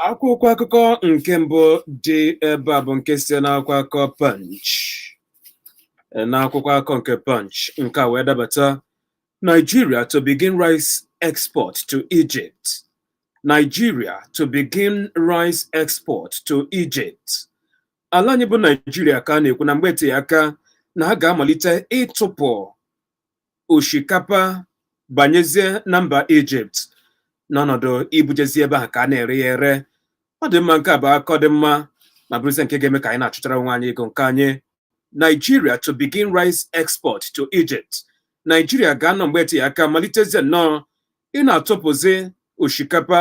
Akwụkwọ akụkọ nke mbụ dị ebe a bụ nke site n'akwụkwọ akụkọ Punch. N'akwụkwọ akụkọ nke Punch nke a wee dabata: Nigeria to begin rice export to Egypt. Nigeria to begin rice export to Egypt. Ala anyị bụ Naijiria ka a na-ekwu na mgbe eteghị aka na ha ga-amalite ịtụpụ osikapa banyezie na mba Egypt n'ọnọdụ ibujezi ebe ahụ ka a na-ere ya ere. Ọ dị mma, nke a bụ akọ dị mma ma bụrụzie nke ga-eme ka anyị na-achụtara onwe anyị ego nke anyị. Nigeria to begin rice export to Egypt. Nigeria ga-anọ mgbe eteghị aka malitezie nnọọ ị na-atụpụzi osikapa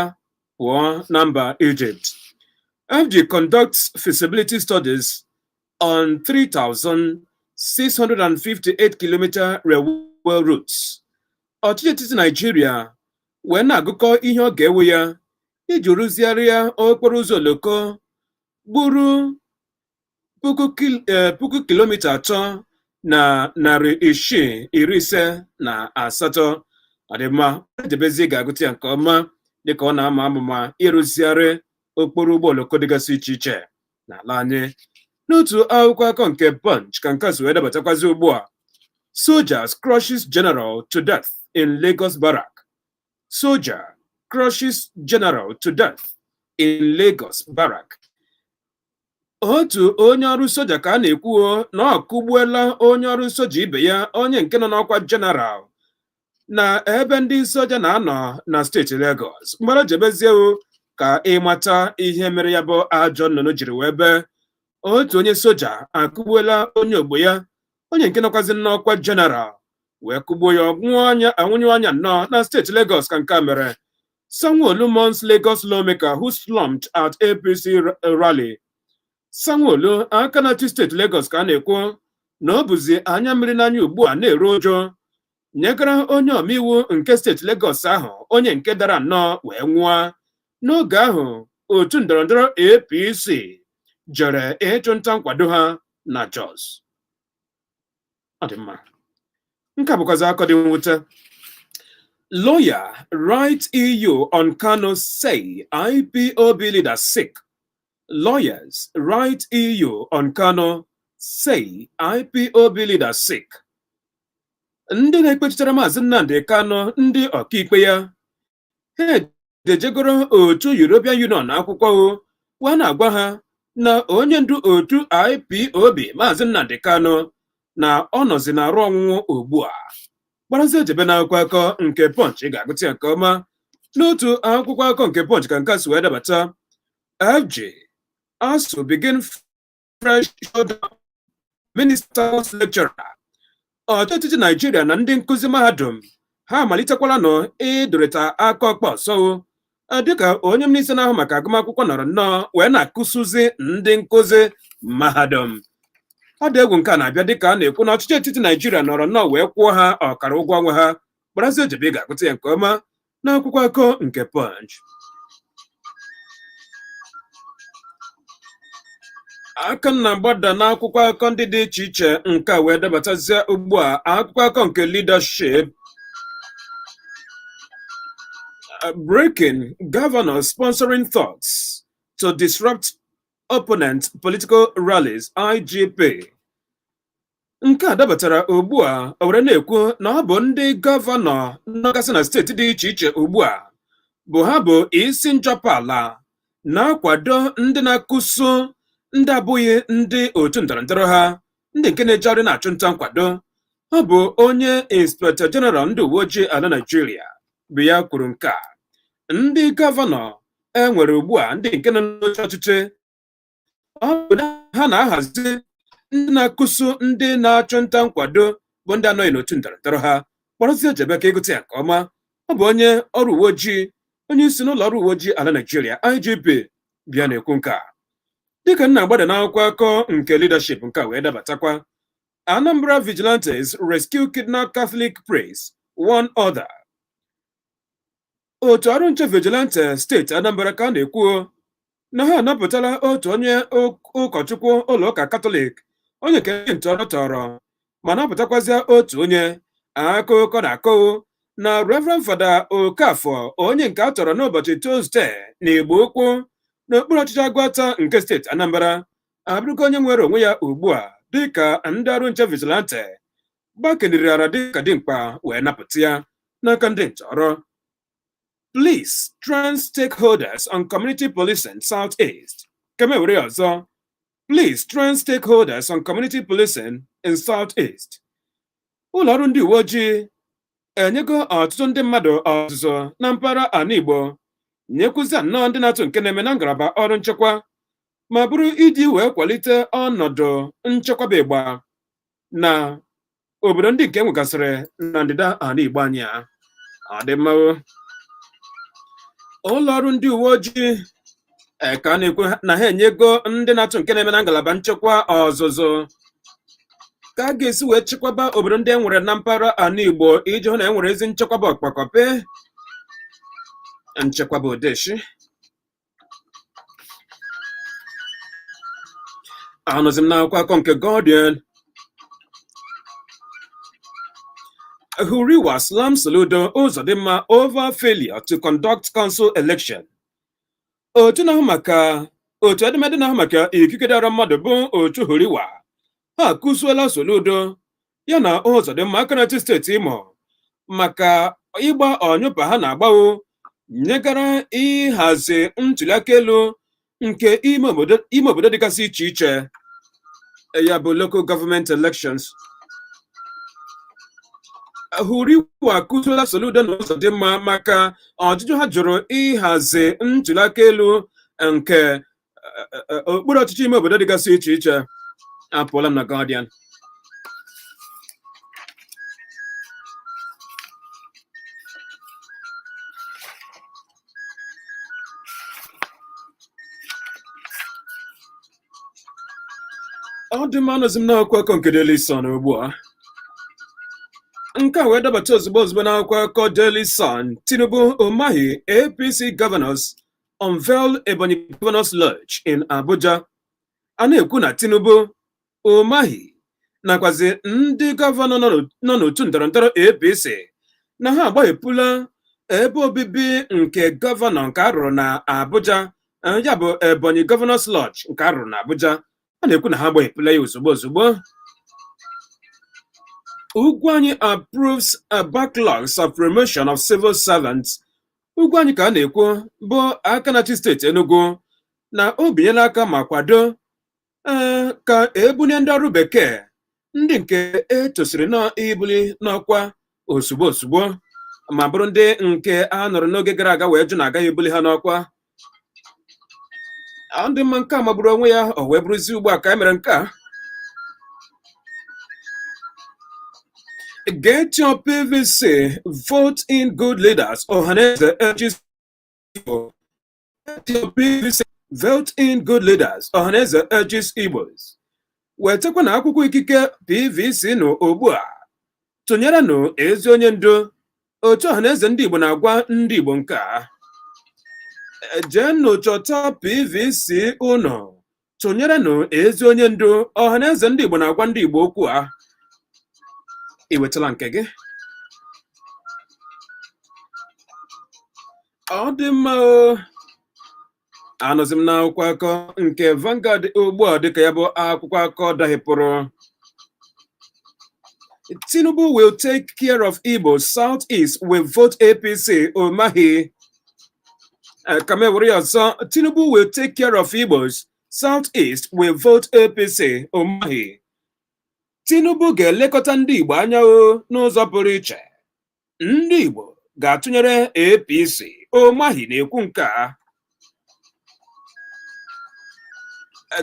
pụọ na mba Egypt. FG conducts feasibility studies on 3,658 kilometer railway routes. Ọchịchị etiti Naijiria wee na-agụkọ ihe ọ ga-ewe ya iji rụzigharịa okporo ụzọ oloko gburu puku kilomita 3,658. Ọ dị mma, edebezie ga-agụta ya nke ọma dịka ọ na-ama amụma ịrụzigharị okporo ụgbọ oloko dịgasị iche iche n'ala anyị. N'otu akwụkwọ akụkọ nke Punch ka nke a si wee dabatakwazi ugbu a: Soldiers crushes general to death in Lagos barrack. Soldier crushes general to death in Lagos barrack. Otu onye ọrụ soja ka a na-ekwu na ọ kụgbuola onye ọrụ soja ibe ya, onye nke nọ n'ọkwa general, na ebe ndị soja na-anọ na steeti Lagos. Mgbara jebezie ka ịmata ihe mere ya bụ ajọ nnụnụ jiri wee bee. Otu onye soja akụgbuola onye ogbo ya, onye nke nọkwazi n'ọkwa general, wee kụgbuo ya ọnwụ anya anwụnyụ anya nnọọ na steeti Lagos ka nke a mere. Sanwo-Olu mourns Lagos lawmaker who slumped at APC rally. Sanwo-Olu, aka na-achị steeti Lagos, ka a na-ekwu na ọ bụzi anya mmiri n'anya ugbu a na-eru ụjụ nyegara onye omeiwu nke steeti Lagos ahụ, onye nke dara nnọọ wee nwụọ n'oge ahụ otu ndọrọndọrọ APC jere ịchụ nta nkwado ha na Jos. Ọ dị mma, nke a bụkwazi akọ dị mwute. Lawyer write EU on Kanu, say IPOB leader sick. Lawyers write EU on Kanu, say IPOB leader sick. Ndị na-ekpechitere Maazị Nnamdi Kanu, ndị ọkaikpe ya, ha ejejegoro otu European Union akwụkwọ wee na-agwa ha na onye ndu otu IPOB, Maazị Nnamdi Kanu, na ọ nọzi na-arụ ọnwụnwụ ugbu a. Gbarazie ejebe n'akwụkwọ akọ nke Punch ga-agụta ya nke ọma. N'otu akwụkwọ akọ nke Punch ka nke a si wee dabata: FG, ASUU begin fresh showdown, ministers lecturer. Ọchịchị etiti Naijiria na ndị nkụzi mahadum ha amalitekwala nọ ịdụrịta aka ọkpa ọsọ, dịka onye minista na-ahụ maka agụmakwụkwọ nọrọ nnọọ wee na-akụsuzi ndị nkụzi mahadum. Ọ dị egwu. Nke a na-abịa dịka a na-ekwu na ọchịchị etiti Naijiria nọrọ nnọọ wee kwụọ ha ọkara ụgwọ ọnwa ha. Gbarazi ejebe ị ga-agụta ya nke ọma n'akwụkwọ akọ nke Punch. Aka m na-agbada n'akwụkwọ akụkọ ndị dị iche iche, nke a wee dabatazie ugbu a akwụkwọ akụkọ nke Leadership: Breaking: Governors sponsoring thugs to disrupt opponent political rallies, IGP. Nke a dabatara ugbu a, o were na-ekwu na ọ bụ ndị gọvanọ nọgasị na steeti dị iche iche ugbu a bụ ha bụ isi njọpụ ala na-akwado ndị na-akụso ndị abụghị ndị otu ndọrọndọrọ ha, ndị nke na-ejegharị na-achụ nta nkwado. Ọ bụ onye inspector general ndị uwe ojii ala Naịjirịa bụ ya kwuru nke a. Ndị gọvanọ e nwere ugbu a, ndị nke nọ n'oche ọchịchị, ọ bụ na ha na-ahazi ndị na-akụso ndị na-achụ nta nkwado bụ ndị anọghị n'otu ndọrọndọrọ ha. Kpọrọzie ejebe ka ịgụta ya nke ọma. Ọ bụ onye ọrụ uwe ojii, onye isi n'ụlọ ọrụ uwe ojii ala Naịjirịa, IGP, bịa na-ekwu nke a. Dịka m na-agbada n'akwụkwọ akọ nke Leadership, nke a wee dabatakwa: Anambra vigilantes rescue kidnapped Catholic priest, one other. Otu ọrụ nche vigilante steeti Anambra ka a na-ekwu na ha anapụtala otu onye ụkọchukwu ụlọ ụka Katọlik, onye nke ndị ntọrọ tọrọ, ma napụtakwazịa otu onye. Akụkọ na-akọ na Reverend Fada Okafọ, onye nke a tọrọ n'ụbọchị Tuzdee na Igbo Ukwu. n'okpuru ọchịchị Agụata nke steeti Anambra abụrụgo onye nwere onwe ya ugbu a, dịka ndị ọrụ nche vigilante gbakeniri ara dịka dimkpa wee napụta ya n'aka ndị ntọrọ. Police train stakeholders on community policing South East. Ka m were ọzọ: Police train stakeholders on community policing in South East. Ụlọ ọrụ ndị uwe ojii enyego ọtụtụ ndị mmadụ ọzụzụ na mpaghara ala Igbo, nyekwuzi nnọọ ndị na-atụ nke na-eme na ngalaba ọrụ nchekwa, ma bụrụ iji wee kwalite ọnọdụ nchekwaba ịgba na obodo ndị nke nwegasịrị na ndịda ala Igbo anyị. A ọ dị mma. Ụlọ ọrụ ndị uwe ojii ka a na-ekwu na ha enyego ndị na-atụ nke na-eme na ngalaba nchekwa ọzụzụ ka a ga-esi wee chekwaba obodo ndị e nwere na mpaghara ala Igbo, iji hụ na e nwere ezi nchekwaba ọkpakọpe, nchekwaba odeshi. Anụzi m n'akwụkwọ akụkọ nke Guardian: Huriwa slam Soludo, Uzodimma over failure to conduct council election. Otu na-ahụ maka otu edemede na-ahụ maka ikike dịara mmadụ bụ otu Huriwa, ha akụsuola Soludo ya na Uzodimma, aka na-achị steeti Imo, maka ịgba ọnyụpa ha na-agbawo nyegara ịhazi ntuliaka elu nke ime obodo dịgasị iche iche, ya bụ local government elections. Huriwa akụzuola Soludo na Uzodimma maka ọjụjụ ha jụrụ ịhazi ntuliaka elu nke okpuru ọchịchị ime obodo dịgasị iche iche. Apụọla m na Guardian. Ọ dị mma, anọzi m n'akwụkwọ akụkọ nke Daily Sun ugbu a. Nke a wee dabata ozugbo ozugbo n'akwụkwọ akụkọ Daily Sun: Tinubu, Umahi, APC governors unveil Ebonyi Governors Lodge in Abuja. A na-ekwu na Tinubu, Umahi nakwazi ndị gọvanọ nọ n'otu ndọrọndọrọ APC na ha agbaghepụla ebe obibi nke gọvanọ nke arụrụ na Abuja, ya bụ Ebonyi Governors Lodge nke arụrụ na Abuja. A na-ekwu na ha agbaghepụla ya ozugbo ozugbo. Ugwuanyi approves a backlogs of promotion of civil servants. Ugwuanyi ka a na-ekwu bụ aka na-achị steeti Enugu na o binyela aka ma kwado ee ka ebunye ndị ọrụ bekee ndị nke etosiri na ibuli n'ọkwa ozugbo ozugbo, ma bụrụ ndị nke a nọrọ n'oge gara aga wee jụ na agaghị ebuli ha n'ọkwa. Ndị mma, nke a magburu onwe ya. O wee bụrụzi ugbu a ka e mere nke a. Get your PVC, vote in good leaders. Ohaneze urges. Get your PVC, vote in good leaders. Ohaneze urges Igbos. Wetakwa na akwụkwọ ikike PVC nụ ugbu a, tụnyerenụ ezi onye ndu. Otu Ọhaneze ndị Igbo na-agwa ndị Igbo nke a: jeenụ chọta PVC unu, tụnyerenụ ezi onye ndu. Ọhaneze ndị Igbo na-agwa ndị Igbo okwu a. Ị wetala nke gị? Ọ dị mma o. Anọzi m n'akwụkwọ akọ nke Vanguard ugbu a, dịka ya bụ akwụkwọ akọ dahịpụrụ: Tinubu will take care of Igbo, South East will vote APC, Umahi. Ka m ewere ya ọzọ: Tinubu will take care of Igbos, South East will vote APC, Umahi. Tinubu ga-elekọta ndị Igbo anya o n'ụzọ pụrụ iche, ndị Igbo ga-atụnyere APC, Umahi na-ekwu nke a.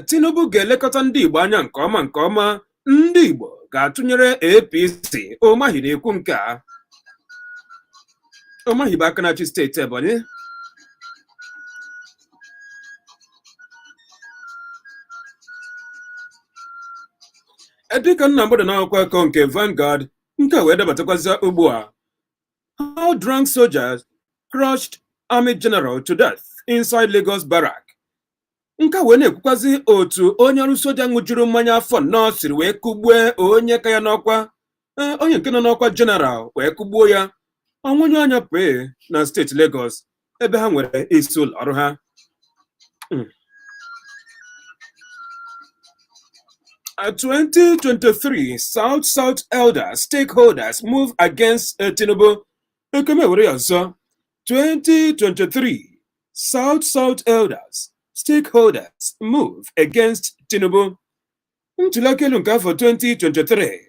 Tinubu ga-elekọta ndị Igbo anya nke ọma nke ọma, ndị Igbo ga-atụnyere APC, Umahi na-ekwu nke a. Umahi bụ aka na-achị steeti Ebonyi. Dịka nna mgbada n'akwụkwọ akụkọ nke Vanguard, nke a wee dabatakwazi ugbu a: How drunk soldiers crushed army general to death inside Lagos barrack. Nke a wee na-ekwukwazi otu onye ọrụ soja ṅụjuru mmanya afọ nnọọ siri wee kụgbue onye ka ya n'ọkwa, onye nke nọ n'ọkwa general, wee kụgbuo ya ọnwụnye anya pee na steeti Lagos, ebe ha nwere isi ụlọ ọrụ ha. 2023 South South Elders stakeholders move against Tinubu. Ekeme were ya ọzọ. 2023 South South Elders stakeholders move against Tinubu. Ntụliaka elu nke afọ 2023,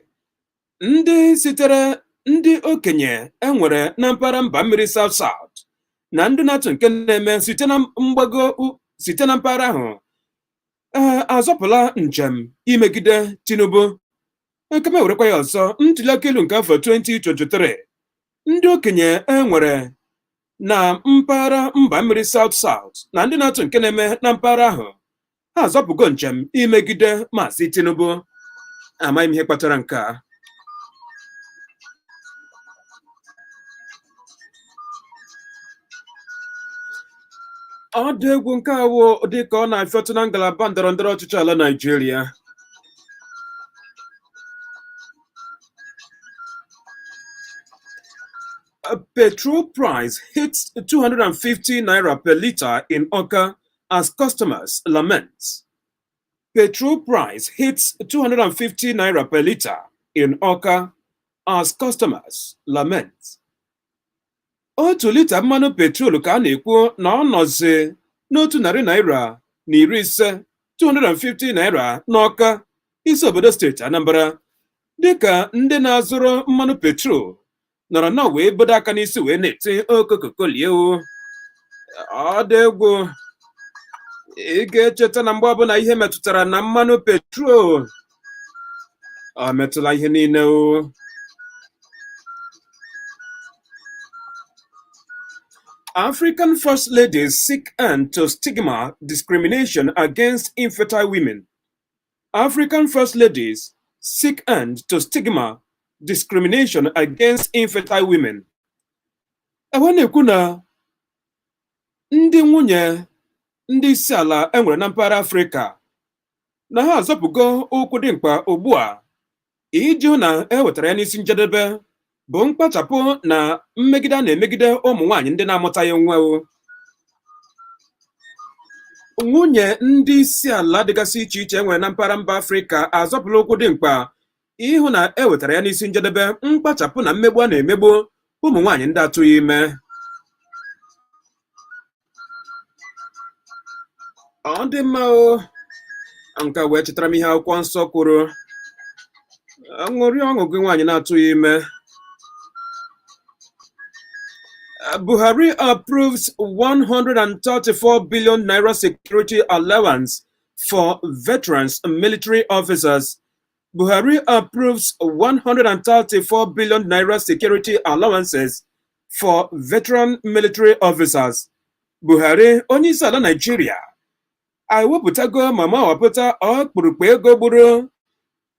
ndị sitere ndị okenye enwere na mpaghara mba mmiri South South na ndị na-atụ nke na-eme site na mgbago site na mpaghara ahụ, ee, azọpụla njem imegide Tinubu. Ekeme werekwa ya ọzọ. Ntụliaka elu nke afọ 2023, ndị okenye enwere na mpaghara mba mmiri South South na ndị na-atụ nke na-eme na mpaghara ahụ, ha azọpụgo njem imegide Maazị Tinubu. Amaghị m ihe kpatara nke a. Ọ dị egwu. Nke awụ dịka ọ na-afịọtụ na ngalaba ndọrọ ndọrọ ọchịchị ala Naịjirịa. Petrol price hits 250 naira per litre in Awka as customers lament. Petrol price hits 250 naira per litre in Awka as customers lament. 1 lita mmanụ petrol ka a na-ekwu na ọ nọzi n'250 naira, 250 naira, n'Ọka, isi obodo steeti Anambra, dịka ndị na-azụrụ mmanụ petrol nọrọ na wee bodo aka n'isi wee na-eti okokokolie. Ọ dị egwu. Ị ga-echeta na mgbe ọbụla ihe metụtara na mmanụ petrol, ọ metụla ihe niile o. African First Ladies seek end to stigma discrimination against infertile women. African First Ladies seek end to stigma discrimination against infertile women. Ebe na-ekwu na ndị nwunye ndị isi ala enwere na mpaghara Afrịka na ha azọpụgo ụkwụ dị mkpa ugbu a iji hụ na e wetara ya n'isi njedebe bụ mkpachapụ na mmegide a na-emegide ụmụ nwaanyị ndị na-amụtaghị nwa o. Nwunye ndị isi ala dịgasị iche iche enwere na mpaghara mba Afrịka azọpụla ụkwụ dị mkpa ịhụ na e wetara ya n'isi njedebe mkpachapụ na mmegbu a na-emegbu ụmụ nwaanyị ndị atụghị ime. Ọ dị mma o. Nke a wee chetara m ihe akwụkwọ nsọ kwuru: "Ṅụrịa ọṅụ, gị nwaanyị na-atụghị ime." Buhari approves 134 billion naira security allowance for veterans military officers. Buhari approves 134 billion naira security allowances for veteran military officers. Buhari, onye isi ala Naịjirịa, ewepụtago ma mawapụta ọkpụrụkpụ ego gburu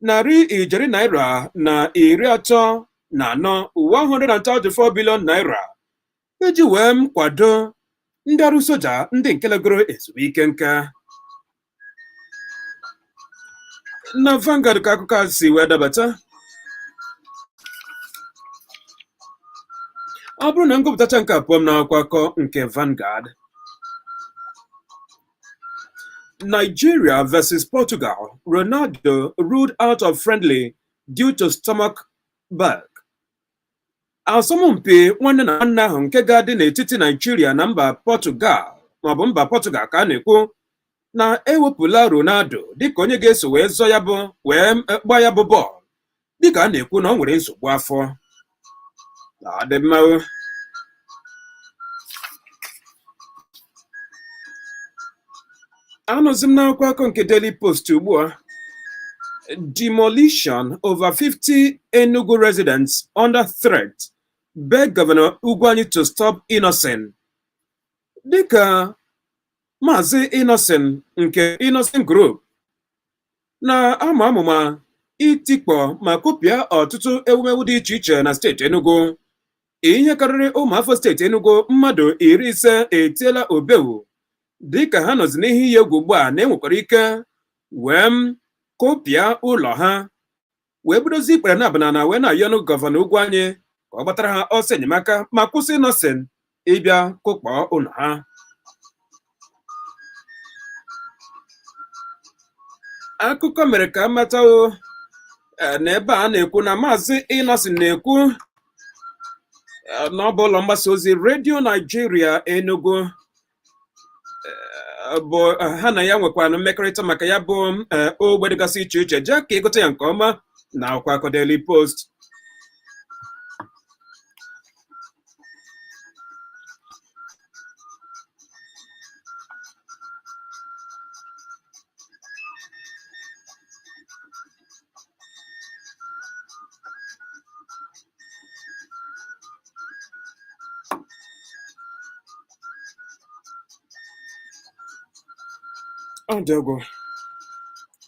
narị ijeri naira na 34, 134 billion naira, iji wee m kwado ndị ọrụ soja ndị nke legoro ezumike nka. Na Vanguard ka akụkọ a si wee dabata. Ọ bụrụ na ngụpụtacha nke a, pụọ m n'akwụkwọ akụkọ nke Vanguard. Nigeria versus Portugal: Ronaldo ruled out of friendly due to stomach bug. Asọmpi nwanne na nwanne ahụ nke ga-adị n'etiti Nigeria na mba Portugal, maọbụ mba Portugal, ka a na-ekwu na ewepụla Ronaldo dịka onye ga-eso wee zọ ya bụ wee gbaa ya bụ bọọlụ, dịka a na-ekwu na ọ nwere nsogbu afọ. Ọ dị mma o. Anọzi m n'akwụkwọ akụkọ nke Daily Post ugbu a. Demolition: over 50 Enugu residents under threat beg Governor Ugwuanyi to stop Innoson. Dịka Maazị Innoson nke Innoson Group na-ama amụma itikpọ ma kụpịa ọtụtụ ewumewu dị iche iche na steeti Enugu, ihe karịrị ụmụafọ steeti Enugu mmadụ 50 etiela obewu, dịka ha nọzi n'ihe iyi egwu ugbu a na enwekwara ike wee m kụpịa ụlọ ha, wee bidozi ikpere na abanana wee na-ayọ ọnụ Gọvanọ Ugwuanyi ka ọ gbatara ha ọsọ enyemaka ma kwụsị Innoson ịbịa kụkpọọ ụlọ ha. Akụkọ mere ka amatawo na ebe a na-ekwu na Maazị Innoson na-ekwu na ọ bụ ụlọ mgbasa ozi Redio Naijiria Enugu bụ ha na ya nwekwanụ mmekọrịta maka ya bụ ogbe dịgasị iche iche. Jee ka ịgụta ya nke ọma na akwụkwọ akụkọ Daily Post. Ọ dị egwu.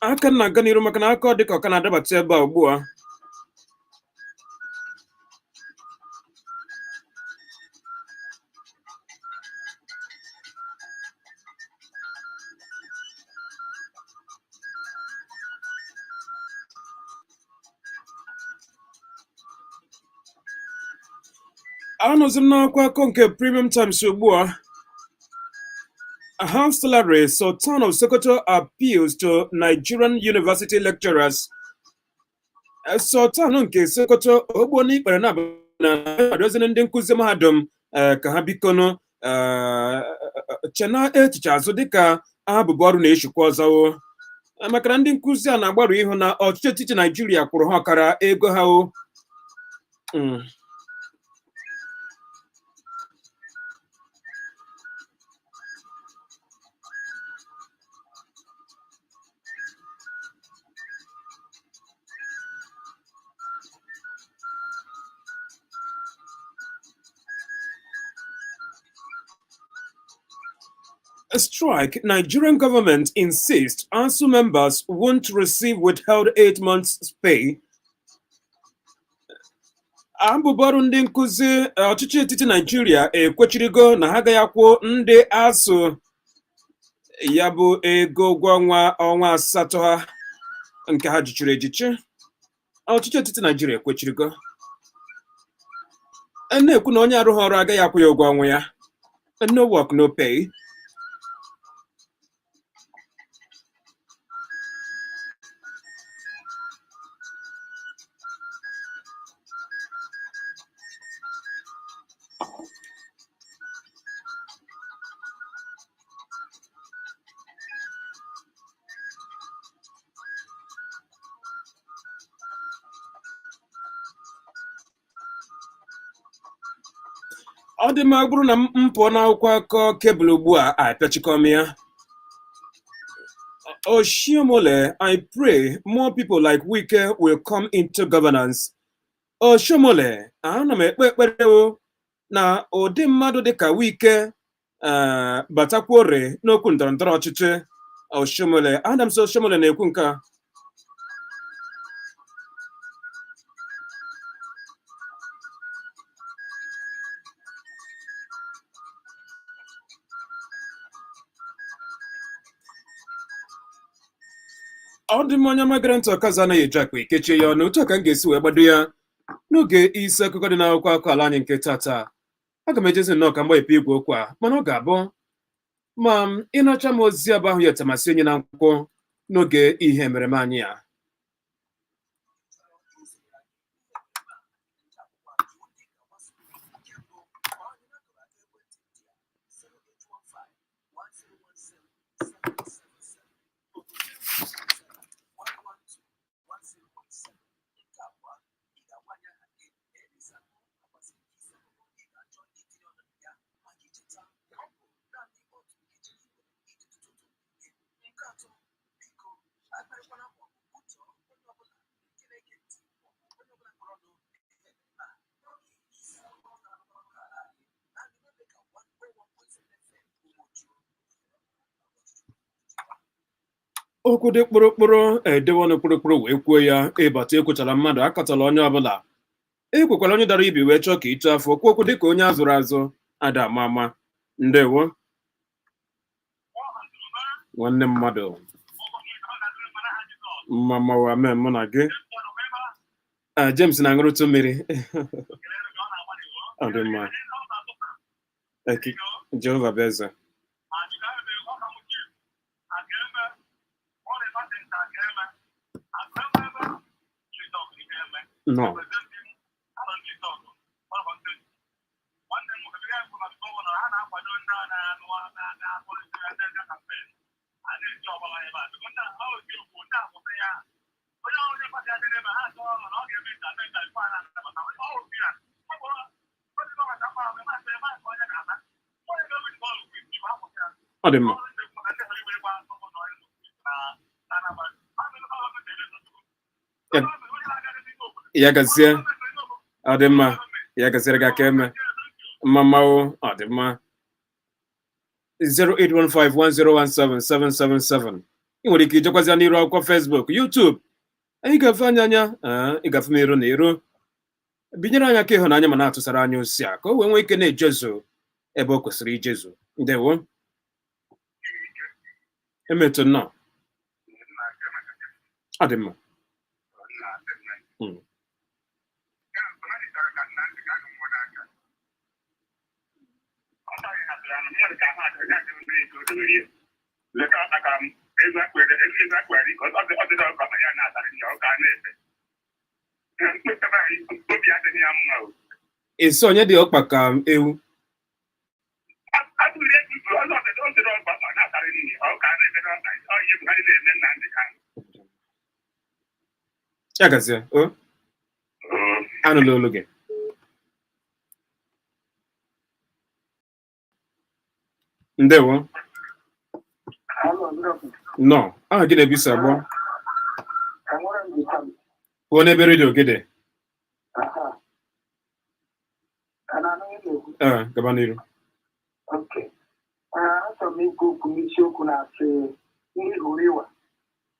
Aka m na-aga n'iru maka na aka ọ dịka ọ ka na-adabata ebe a ugbu a. Anọzi m n'akwụkwọ akụkọ nke Premium Times ugbu a. Half salary, Sultan of Sokoto appeals to Nigerian university lecturers. Sultan nke Sokoto ogbo n'ikpere na na-arịọziri ndị nkụzi mahadum ka ha bikonu chena echiche azụ dịka abụbụ ọrụ na-eshikwa ọzọ, maka na ndị nkụzi a na-agbarụ ihu na ọchịchị etiti Naijiria kwụrụ ha ọkara ego ha o. A strike, Nigerian government insists ASUU members won't receive withheld 8 months pay. Abụbọrụ ndị nkụzi, ọchịchị etiti Naijiria ekwechirigo na ha agaghị akwụ ndị ASUU ya bụ ego ụgwọ ọnwa ọnwa 8 ha nke ha jichiri ejichi. Ọchịchị etiti Naijiria ekwechirigo na-ekwu na onye arụghị ọrụ agaghị akwụ ya ụgwọ ọnwa ya. No work, no pay. Ọ dị mma, bụrụ na m pụọ n'akwụkwọ akụkọ Cable ugbu a, apịachikọ m ya. Oshiomhole, "I pray more people like Wike will come into governance." Oshiomhole, ana m ekpe ekpere o na ụdị mmadụ dịka Wike batakwuore n'okwu ndọrọndọrọ ọchịchị. Oshiomhole, Adams Oshiomhole na-ekwu nke a. Ọ dị m onye magara ntị ọkazi anaghị eji akpa ekechie ya ọnụ. Otu a ka m ga-esi wee gbado ya n'oge isi akụkọ dị n'akwụkwọ akụkọ ala anyị nke tata. Aga m ejezi nnọọ ka m gbanyepụ igwe okwu a, mana ọ ga-abụ ma ịnacha m ozi abụ ahụ ya etamasị enyi na nkwụ n'oge ihe emereme anyị a. Okwu dị kpụrụkpụrụ edewe ọnụ kpụrụkpụrụ wee kwuo ya. Ịbata ekwuchala mmadụ, akatala onye ọbụla, ekwekwala onye dara ibi wee chọọ ka ịtụ afọ kwuo okwu dịka onye azụrụ azụ ada ama ama. Ndewo, nwanne mmadụ. Mma mmawa mee mụ na gị. James na-aṅụrụtụ mmiri. Ọ dị mma. Jehova bụ eze. Nnọọ. Ọ dị mma. Ya gazie. Ọ dị mma. Ya gaziere gị aka eme mma mmanwụ. Ọ dị mma. 08151017777. Ị nwere ike ijekwazịa n'iru akwụkwọ Facebook, YouTube. Anyị ga-efe anya anya, ị gafe m iru na iru. Binyere anyị aka ịhụnanya ma na-atụsara anyị ozi a ka o wee nwee ike na-ejezu ebe o kwesịrị ijezu. Ndewo. Emetụ nnọọ. Ọ dị mma. Esi onye dị ọkpa ka ewu. Ya gazie o. Anụla olu gị. Ndewo. Nnọọ. Aha gị na ebe i si akpọ? Pụọ n'ebe redio gị dị. Ee, gaba n'iru. Achọrọ m ikwu okwu n'isiokwu na-asị ndị Huriwa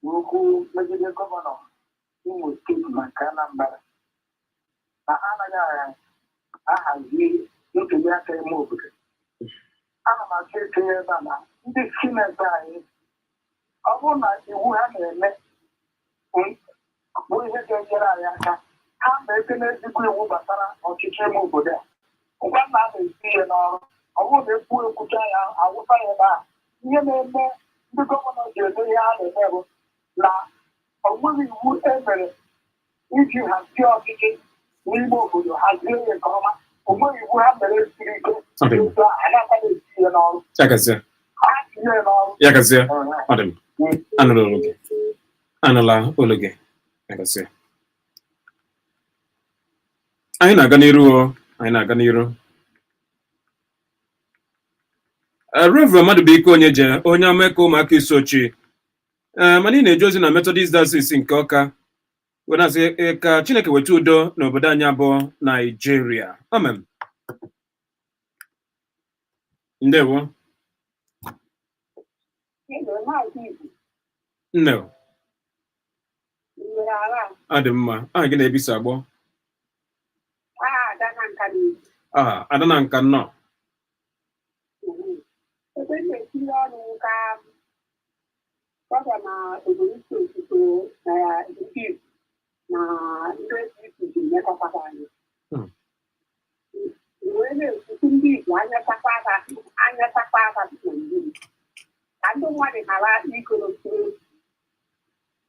bụ okwu megide gọvanọ Imo steeti na nke Anambra na ha anaghị ahazi ntuli aka ime obodo. Ana m achọ itinye ebe a na ndị sineti anyị, ọ bụrụ na iwu ha na-eme bụ ihe ga-enyere anyị aka, ha na-ete n'ezigbo iwu gbasara ọchịchị ime obodo a. Ngwa na a na-esi ihe n'ọrụ, ọ bụrụ na ekwu ekwucha ya awụsa ya ebe ahụ. Ihe na-eme ndị gọvanọ ji eme ihe ha na-eme bụ na ọ nweghị iwu e mere iji hazie ọchịchị n'ime obodo, hazie ya nke ọma. O nweghị iwu ha mere siri ike otu ahụ, a na-akwaghị esi ihe n'ọrụ. Ya gazie. Ha tinye ya n'ọrụ. Ya gazie. Ọ dị mma. Anụla olu gị. Anụla olu gị. Ya gazie. Anyị na-aga n'iru o. Anyị na-aga n'iru. Reverend Madụbụike Onyeje, onye Ameka ụmụaka Isuochi, ee, mana ị na-eje ozi na Methodist Diocese nke Ọka, wee na-asị ka Chineke weta udo n'obodo anyị abụọ Naijiria. Amen. Ndewo. Nne. Ọ dị mma. Aha gị na ebe i si akpọ? Aha Ada na Nka, nnọọ. Ebe m na-etinye ọnụ ka gọvanọ Ebonyi steeti so na ndị Igbo na ndị APC ji emekọkwa anyị. Wee na-ekwusi ndị Igbo anya chakwa aka, anya chakwa aka na mmiri ka ndị mmadụ ghara ikoro mkpụrụ obi.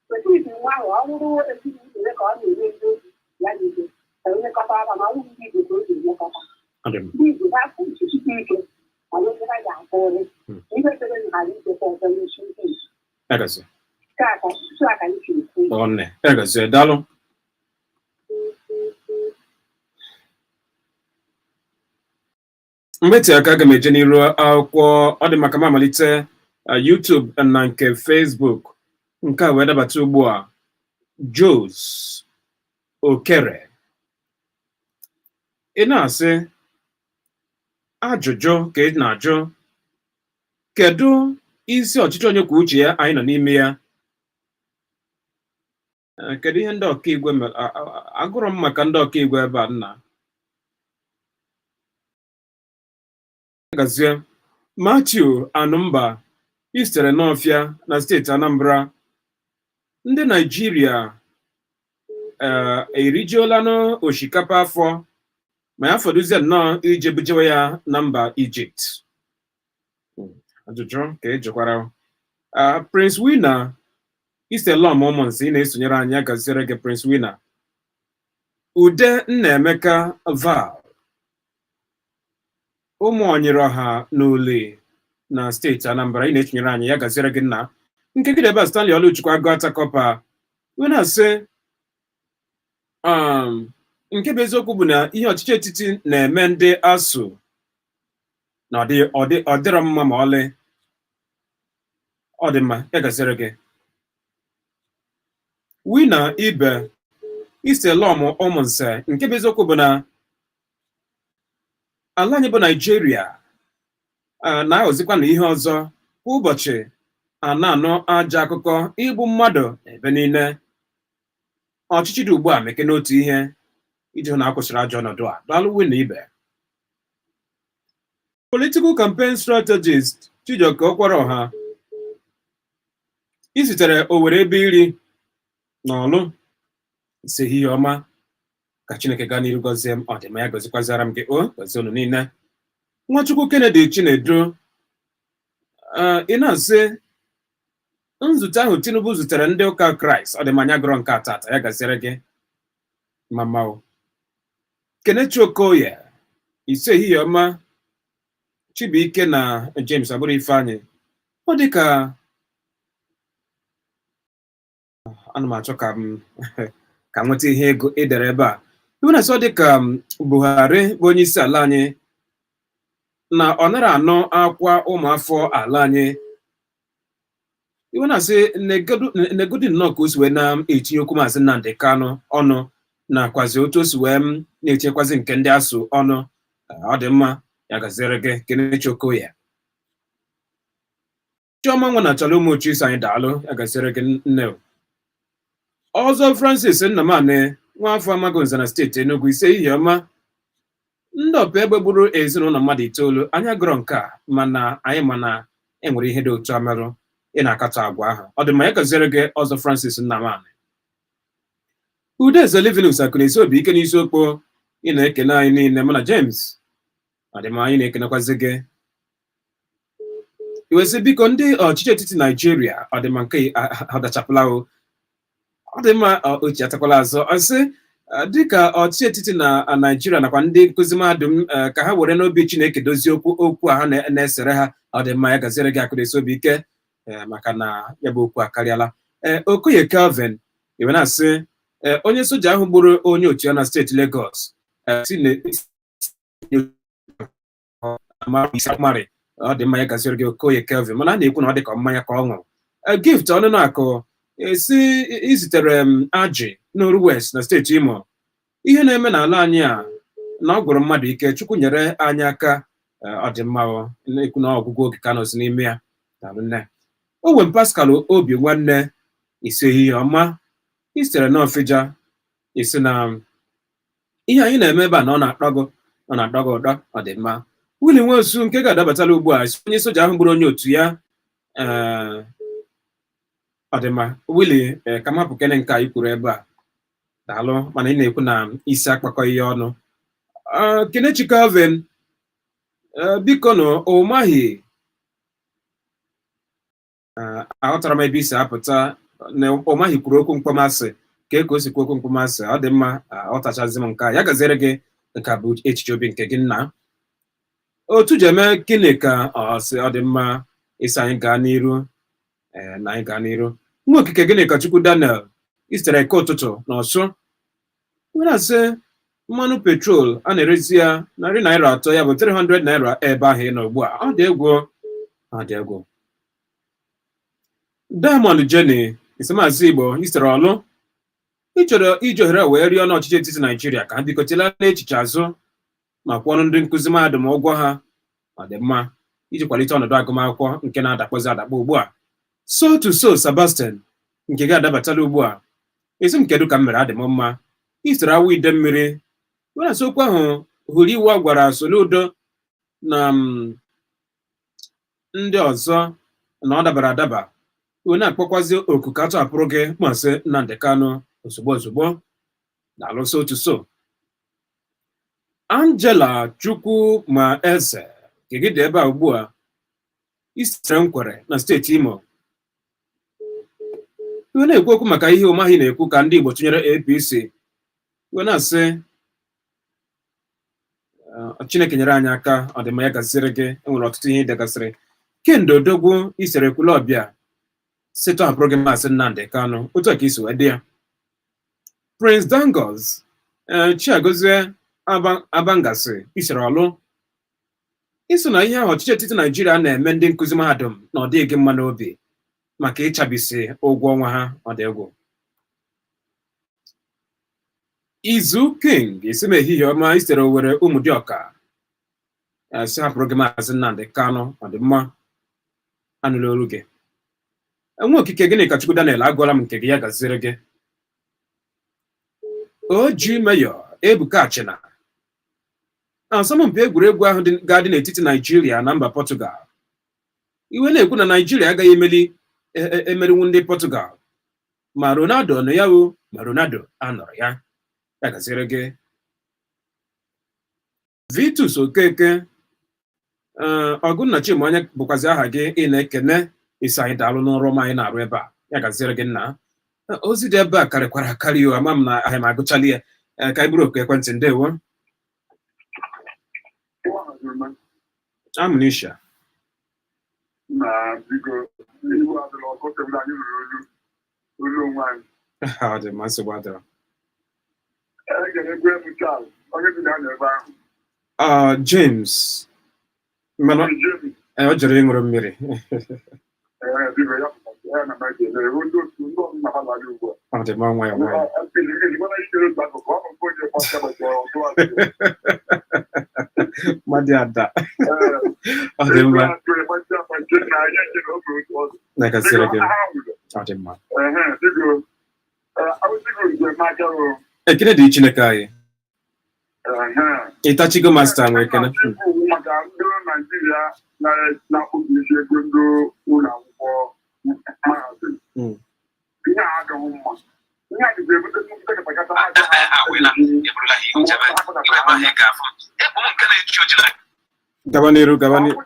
Kwesịrị nwa ahụ ọ bụrụ ezinụlọ ka ọ na-eme ndị obi ya niile ka emekọta aka, ma ọ bụrụ ndị Igbo ka o ji emekọta. Ọ dị mma. Ndị Igbo ha kwuchisi ike ma onye ha ga-akpọ ọrụ ihe dere ghara ichekwa ọzọ n'isi ndị Igbo. Ya gazie. Nke a ka otu a ka anyị si ekwu. Ọ nne. Ya gazie. Daalụ. Mgbe aka aga m eje n'iru akwụkwọ ọ dị maka m amalite YouTube na nke Facebook nke a wee dabata ugbu a. Jos Okere, ị na-asị ajụjụ ka ị na-ajụ, kedu isi ọchịchị onye kwuo uche ya anyị nọ n'ime ya? Kedu ihe ndị ọkaigwe mere? Agụrụ m maka ndị ọkaigwe ebe a nna. Gazie. Matthew Anụmba, i sitere Nawfịa na steeti Anambra. Ndị Naijiria erijuola n'osikapa afọ, ma ya fọdụzie nnọọ ije bujewe ya na mba Ijipt. Ajụjụ ka ị jụkwara. Prince Winner Iselọm Ụmụnsị, ị na-esonyere anyị, ya gaziere gị Prince Winner. Ude Nnaemeka Val ụmụ Ọnyịrọha n'Uli na steeti Anambra, ị na-etinyere anyị, ya gaziere gị nna. Nke gị ebe a, Stanley Ọlụchukwu Agụ Atakọpa, wee na-asị nke bụ eziokwu bụ na ihe ọchịchị etiti na-eme ndị ASUU na ọ dịrọ mma ma ọlị. Ọ dị mma, ya gaziere gị. Wina Ibe Iselọm Ụmụnse, nke bụ eziokwu bụ na ala anyị bụ Naijiria na-aghọzikwa na ihe ọzọ kwa ụbọchị a na-anụ ajọ akụkọ igbu mmadụ ebe niile. Ọchịchị dị ugbu a meke n'otu ihe iji hụ na a kwụsịrị ajọ ọnọdụ a. Daalụ, Wina Ibe. Political campaign strategist Chijioke Okwaraọha isitere Owere ebe iri n'Ọlụ, ise ehihie ọma, ka Chineke gaa n'iru gọzie m. Ọ dị ma ya gọzikwazara m gị, o gọzie unu niile. Nwachukwu Kennedy Chinedu, ị na-asị nzute ahụ Tinubu zutere ndị ụka Kraịst, ọ dị ma anya gụrọ nke atata, ya gaziere gị mama o. Kenechi Okoye, ise ehihie ọma, Chibuike na James abụrụ Ifeanyị. Ọ dị ka ana m achọ ka m ka m nweta ihe ego edere ebe a. Iwe na-asị ọ dị ka Buhari bụ onye isi ala anyị na ọ nara anụ akwa ụmụafọ ala anyị. Iwe na-asị negodi nnọọ ka o si wee na-etinye okwu Maazị Nnamdi Kanu ọnụ, nakwazi otu o si wee na-etinyekwazi nke ndị ASUU ọnụ. Ọ dị mma, ya gaziere gị, Kenechi Okoye. Chiọma nwa na chala ụmụ isi anyị, daalụ, ya gaziere gị nne. Ọzọ, Francis Nnamani, nwaafọ Amagunze na steeti Enugu, ise ehihie ọma, ndị ọpa egbe gburu ezinụlọ mmadụ 9. Anyị agụrọ nke a, mana anyị ma na enwere ihe dị otu amerụ ị na-akatọ agwa ahụ. Ọ dị mma, ya gaziere gị, ọzọ Francis Nnamani. Udeze Livinus Akụnesi obi ike n'isiokpo, ị na-ekene anyị niile, mụ na James. Ọ dị mma, anyị na-ekenekwazi gị. Iwesị biko ndị ọchịchị etiti Naijiria, ọ dị mma, nke ha dachapụla o. Ọ dị mma, ochi atakwala azụ. Ọ sị dịka ọchịchị etiti na Naijiria nakwa ndị nkụzi mahadum, ka ha were n'obi Chineke dozie okwu a ha na-esere ha. Ọ dị mma, ya gaziere gị, Akụnesi obi ike, maka na ya bụ okwu akarịala. Ee, Okoye Kelvin, iwe na-asị onye soja ahụ gburu onye otu ya na steeti Lagos si marị. Ọ dị mma, ya gaziere gị, Okoye Kelvin, mana a na-ekwu na ọ dị ka mmanya ka ọ ṅụrụ. Gift ọnụnụ akụ esi izitere m Ajị n'Oru West na steeti Imo. Ihe na-eme n'ala anyị a na ọ gwụrụ mmadụ ike, Chukwu nyere anyị aka. Ọ dị mma, na-ekwu na ọgwụgwụ oge ka nọzi n'ime ya. Daalụ nne. Owen Pascal Obi nwanne, isi ehihie ọma, isitere n'Ọfịja, isi na ihe anyị na-eme ebe a na ọ na-akpọ ọ na-akpọ gị ụtọ. Ọ dị mma. Willie Nwosu nke ga-adabatala ugbu a, onye soja ahụ gburu onye otu ya. Ọ dị mma, Willie, ka m hapụ kene nke anyị kwuru ebe a. Daalụ, mana ị na-ekwu na isi akpakọ ihe ọnụ. Kenechi Calvin, biko nụ ụmaghị aghọtara m ebe isi apụta na ụmaghị kwuru okwu mkpọmasị ka e ka o si kwuo okwu mkpọmasị. Ọ dị mma, aghọtachazi m nke a. Ya gaziere gị, nke a bụ echiche obi nke gị nna. Otu ji eme gịnị ka ọ sị ọ dị mma ịsị anyị gaa n'iru na anyị gaa n'iru. Nwa okike gịnị ka Chukwu Daniel isitere eke ụtụtụ na Ọsụ nwere asị mmanụ petrol a na-erezi ya ₦300, ya bụ 300 naira ebe ahụ ị nọ ugbu a. Ọ dị egwu, ọ dị egwu. Diamond Jenny Isemazi Igbo isitere Ọlụ, ị chọrọ iji ohere a wee rịọ n'ọchịchị etiti Naijiria ka ha bikọtela n'echiche azụ ma kwụọrọ ndị nkụzi mahadum ụgwọ ha. Ọ dị mma, iji kwalite ọnọdụ agụmakwụkwọ nke na-adakpọzi adakpọ ugbu a. So to so Sebastian nke gị adabatala ugbu a. Ezi m, kedu ka m mere? Adị m mma. Isoro awụ ide mmiri were asị okwu ahụ hụrụ iwu a gwara Soludo na ndị ọzọ na ọ dabara adaba, wee na-akpọkwazi oku ka atọhapụrụ gị Maazị Nnamdi Kanu ozugbo ozugbo. Daalụ, so to so. Angela Chukwu ma eze nke gị dị ebe a ugbu a. Isitere Nkwere na steeti Imo iwe na-ekwu okwu maka ihe Umahi na-ekwu ka ndị Igbo tụnyere APC. Wee na-asị Chineke nyere anyị aka. Ọ dị mma, ya gaziere gị. Enwere ọtụtụ ihe ị degasịrị kendo odogwu isere ekwula ọbịa si tọhapụrụ gị Maazị Nnamdi Kanu, otu a ka isi wee dị ya. Prince Dangos, Chiagozie Abangasị isere ọlụ iso na ihe ahụ ọchịchị etiti Naijiria na-eme ndị nkụzi mahadum na ọ dịghị gị mma n'obi maka ịchabisi ụgwọ ọnwa ha. Ọ dị egwu. Izu King isi m ehihie ọma, isere Owere Ụmụdịọka, si hapụrụ gị Maazị Nnamdi Kanu. Ọ dị mma, anụla olu gị. Nwa okike gịnị ka Chukwu Daniel, agụọla m nke gị, ya gaziere gị. Oji Meyọ Ebuka Achịna, asọmpi egwuregwu ahụ ga-adị n'etiti Naijiria na mba Portugal, iwe na-ekwu na Naijiria agaghị emeli emerinwu ndị Portugal ma Ronaldo nọ ya o, ma Ronaldo anọrọ ya. Ya gaziere gị. Vitus Okeke, Ọgụnna Chima onye bụkwazi aha gị, ị na-ekene isi anyị daalụ n'ọrụ ọma anyị na-arụ ebe a. Ya gaziere gị, nna. Ozi dị ebe a karịkwara akarị o, ama m na ahịa m agụchala ya. Ka anyị bụrụ oku ekwentị. Ndewo. Amụnisha. Na biko, iwu adịla ọkụ tebụl anyị ruru olu olu onwe anyị. Ọ dị mma, nsogbu adịrọ. Egere egwu m Charles onye bi na ebe ahụ. Ah, James, mana James. Ọ jụrụ ịṅụrụ mmiri. Ee, biko, ya pụta ya na Michael ewu ndị otu ndị ọrụ na ha lara ugbu a. Ọ dị mma, nwayọ nwayọ. Ezigbo ichere otu akụkụ ọ bụ nke onye kpọta gbachara ọtụ azụ. Mmadụ ada. Ọ dị mma. Na-egasịrị gị. Ọ dị mma. Ekene dị Chineke anyị. Ịtachigo masta nwe ekene. Maka ndị Naijiria na-akpụbi isi ego ndị ụlọ akwụkwọ mahadum, ihe a adịghị mma. Ihe a dịkwa ebute nnukwu katakata ha. Gaba n'iru, gaba n'iru.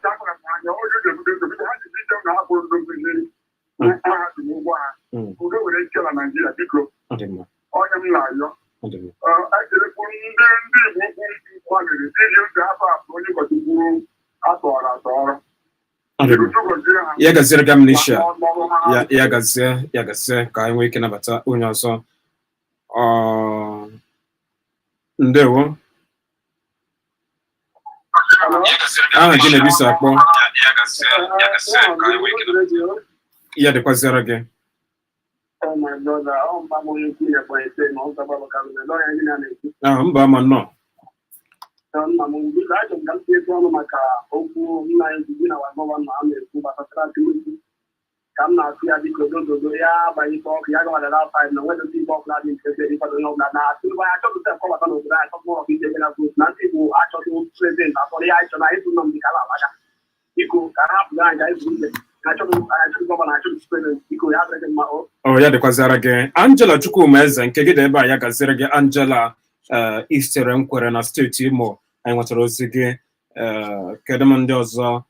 Mahadum ụgwọ ha udo were ike na Naijiria, biko. Ọ dị mma. Onye m na-ayọ, Ọ dị mma. ekelekwu ndị Igbo ukwu gbalịrị iji ntị afọ afọ onye ụkọchukwu atọrọ atọrọ. Ọ dị mma. Gọzie ha. Ya gaziere gị, Amnesia. N'ọrụ ha. Ya ya gazie, ya gazie. Ka anyị nwee ike nabata onye ọzọ. Ọ, ndewo. Aha gị na-ebisa akpọ? Ya dịkwazịara gị. Oh my brother, ọ mba m onye ukwu ya bụ ete na ọ zaba maka na ọ ya gị na-ekwu. Ahụ mba ama nnọọ. Nna m, biko, achọrọ m ka m tinye ọnụ maka okwu nna anyị gị na wa gọvanọ a na-ekwu gbasatara Tinubu. Ka m na-asị ya, biko, dododo ya abanyete ọkụ ya gawadara five na nwere ndị Igbo ọbụla dị nke ịkwado onye ọbụla na Tinubu. Anyị achọpụta nkọbata n'obodo anyị achọpụ ọkụ ije ebe na votu na ndị Igbo achọghị president atọrọ ya. Anyị chọrọ anyị bụ Nnamdị Kanu alaga. Biko, ka ha hapụrụ anyị ka anyị buru ije. Achọghị achọghị gọvanọ, achọghị president. Biko, ya dịrị gị mma o. Ọ ya dịkwazịara gị. Angela Chukwuma Eze, nke gị dị ebe a. Ya gaziere gị, Angela. Istere nkwere na steeti Imo, anyị nwetara ozi gị. Kedu m ndị ọzọ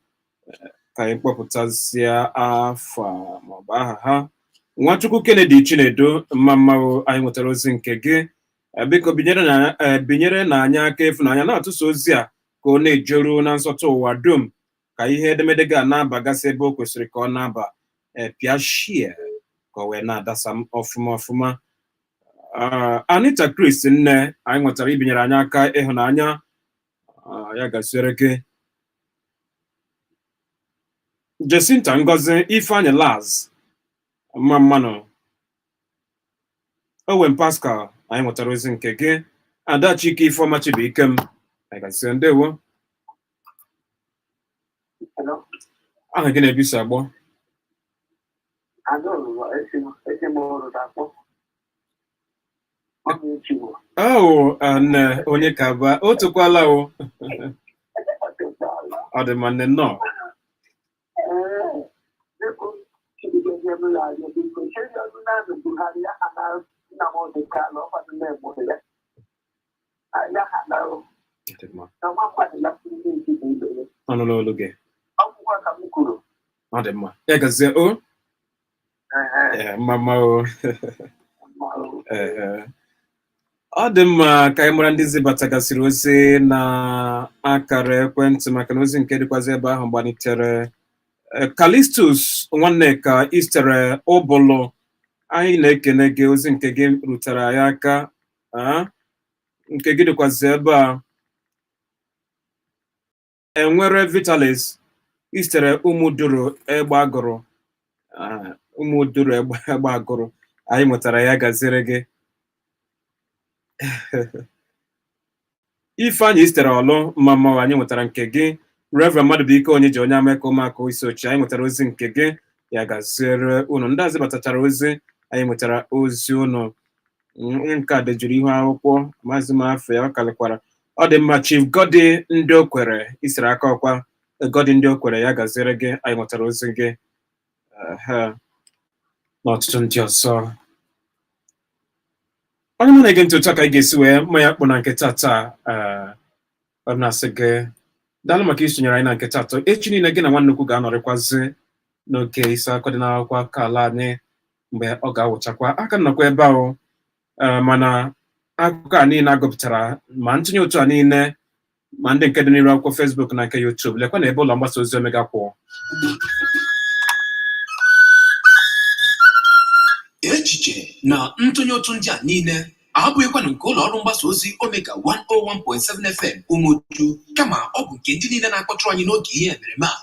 ka anyị kpọpụtazie afa maọbụ aha ha? Nwachukwu Kennedy Chinedu, mma mmanwụ, anyị nwetara ozi nke gị. Biko, binyere na anyị aka ịfụnanya na-atụsa ozi a ka ọ na-ejeru na nsọtụ ụwa dum, ka ihe edemede ga na-abagasị ebe o kwesịrị ka ọ na-aba. Pịa share ka ọ wee na-adasa m ọfụma ọfụma. Anita Chris, nne, anyị nwetara ibinyere anyị aka ịhụnanya. Ya gaziere gị. Jacinta Ngozi Ifeanyị Laz, mma mmanụ. Owen Pascal, anyị nwetara ozi nke gị. Ada Chike Ifeọma Chibuikem, anyị gazie. Ndewo. Hello? Aha gị na-ebisa agbọ? Adaolu, esi m ọrụ akpọ. Ọ na-echi bụ. Oh, nne onye ka ba o tokwala o. Ọ dị mma, nne, nnọọ. Ee, biko, Chibuike m na-arịọ, biko, cheri ọnụ naanị Buhari ya ha na Nnamdị Kanụ ọkwadụ na-egbu ya. Ya ha na Ọ dị mma. na nwa mmadụ lapụrụ n'ezi bụ ibe ya. Ọnụla olu gị. Ọgwụgwọ ka m kwuru. Ọ dị mma, ya gazie o. Ee. Ee, mma mma o. Mma o. Ee. Ọ dị mma ka anyị mara ndị zibatagasịrị ozi na akara ekwentị, maka na ozi nke dịkwazị ebe ahụ gbanitere. Calistus Nwanneka istere ụbụlụ, anyị na-ekene gị. Ozi nke gị rutere anyị aka. Nke gị dịkwazị ebe a. Enwere Vitalis istere Ụmụduru Egbe Agụrụ, Ụmụduru Egbe Agụrụ, anyị nwetara ya. Gaziere gị. Ifeanyị istere Ọlụ mma, anyị nwetara nke gị. Reverend Mmadụbụike onye ji onye ameka ụmụaka isi ochie, anyị nwetara ozi nke gị. Ya gaziere unu. Ndị azibatachara ozi, anyị nwetara ozi unu. Nke a dejuru ihu akwụkwọ, maazị m afọ ya ọ kalịkwara. Ọ dị mma. Chief Godi ndị okwere isere aka ọkwa, Godi ndị okwere, ya gaziere gị. Anyị nwetara ozi gị na ọtụtụ ndị ọzọ. Onye mụ na-ege ntị, otu a ka anyị ga-esi wee ma ya kpụ na nke tata. Ọ na-asị gị daalụ maka isonyere anyị na nke tata. Echi niile, gị na nwanne ukwu ga-anọrịkwazị n'oge isi akọ dị n'akwụkwọ aka ala anyị mgbe ọ ga-awụchakwa aka nnọkwa ebe ahụ. Mana akụkọ a niile agụpụtara, ma ntụnye otu a niile, ma ndị nke dị n'iru akwụkwọ Facebook na nke YouTube, lekwa na ebe ụlọ mgbasa ozi Omega kwụ. Echiche na ntụnye ụtụ ndị a niile abụghịkwanụ nke ụlọ ọrụ mgbasa ozi Omega 101.7 FM Umuju, kama ọ bụ nke ndị niile na-akpọtụrụ anyị n'oge ihe emereme a.